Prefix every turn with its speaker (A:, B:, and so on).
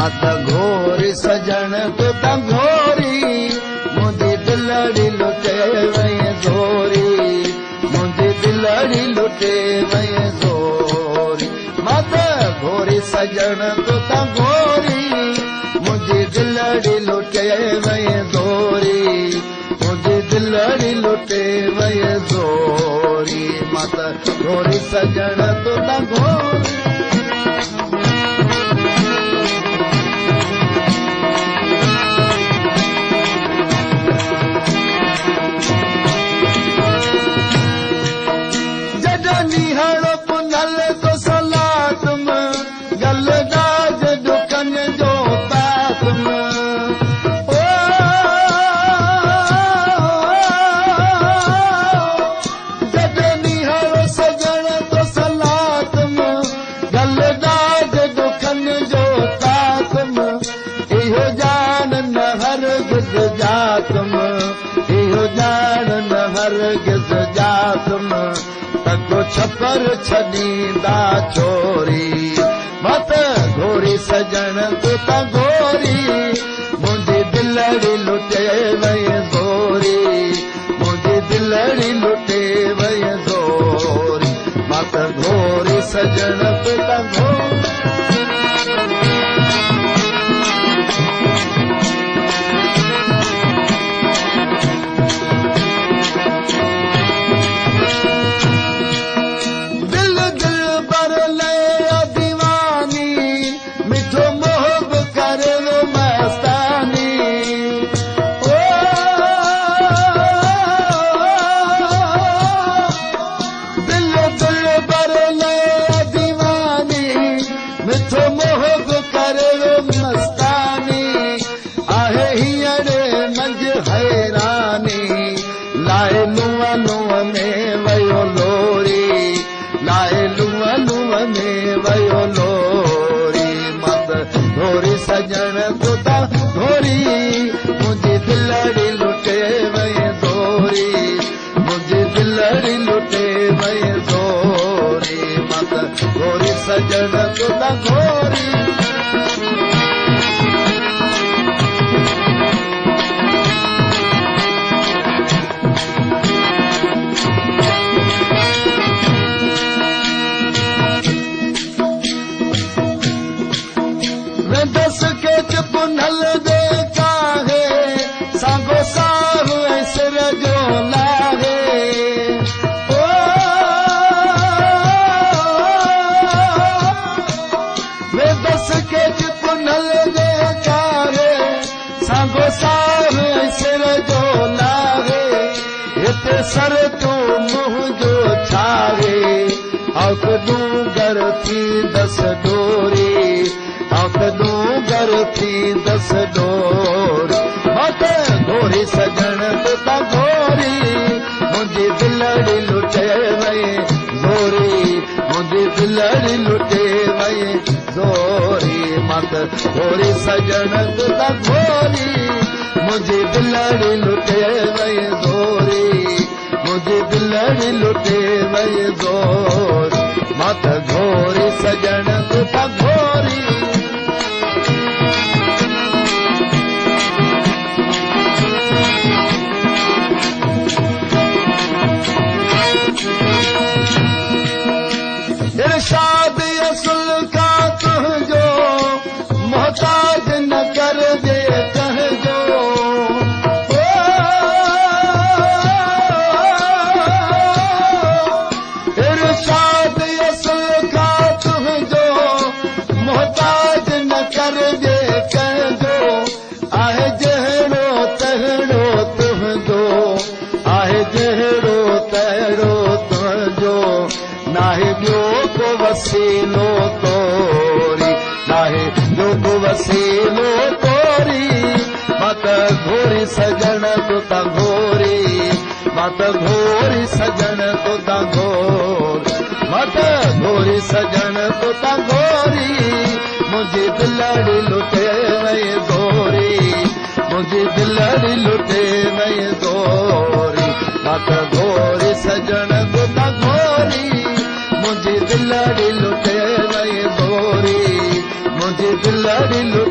A: मत घोरी सजण तो घोरी मुंहिंजी दिलड़ी लुटे वई ज़ोरी मुंहिंजी दिलड़ी लुटे वई ज़ोरी मत घोरी सजण तो घोरी मुंहिंजी दिलड़ी लुटे वई ज़ोरी मुंहिंजी दिलड़ी लुटे वई ज़ोरी मत घोरी सजण तो घोरी। छपर छॾींदा छोरी मत घोरी सजण तो घोरी मुंहिंजी दिलड़ी लुटे वई ज़ोरी मुंहिंजी दिलड़ी लुटे वई ज़ोरी मत घोरी सजण तो घोरी। सजण तो घोरी। वेंदसि केच पुनल दे काहे सांगो साहु ऐं सिर जो लाहे सर तो मुंहिंजो छाहे औख डूंगर थींदसि डोरी औख डूंगर थींदसि डोरी मत घोरी सजण तो घोरी मुंहिंजी दिलड़ी लुटे वई ज़ोरी मुंहिंजी दिलड़ी लुटे वई ज़ोरी मत घोरी सजण तो घोरी मुंहिंजी दिलड़ी लुटे वई ज़ोरी मुंहिंजी दिलड़ी लुटे वई ज़ोरी मत घोरी सजण तो घोरी। इरशाद असुल का तुंहिंजो मोहताज न कर दे कंहिंजो वसीलो तोरी नाहे ॿियो को वसीलो तोरी मत घोरी सजण तो घोरी मत घोरी सजण तो घोर मत घोरी सजण तो घोरी मुंहिंजी दिलड़ी लुटे वई ज़ोरी मुंहिंजी दिलड़ी लुटे वई ज़ोरी मत घोरी सजण तो घोरी मुंहिंजी दिलड़ी लुटे वई ज़ोरी मुंहिंजी दिलड़ी लुटे।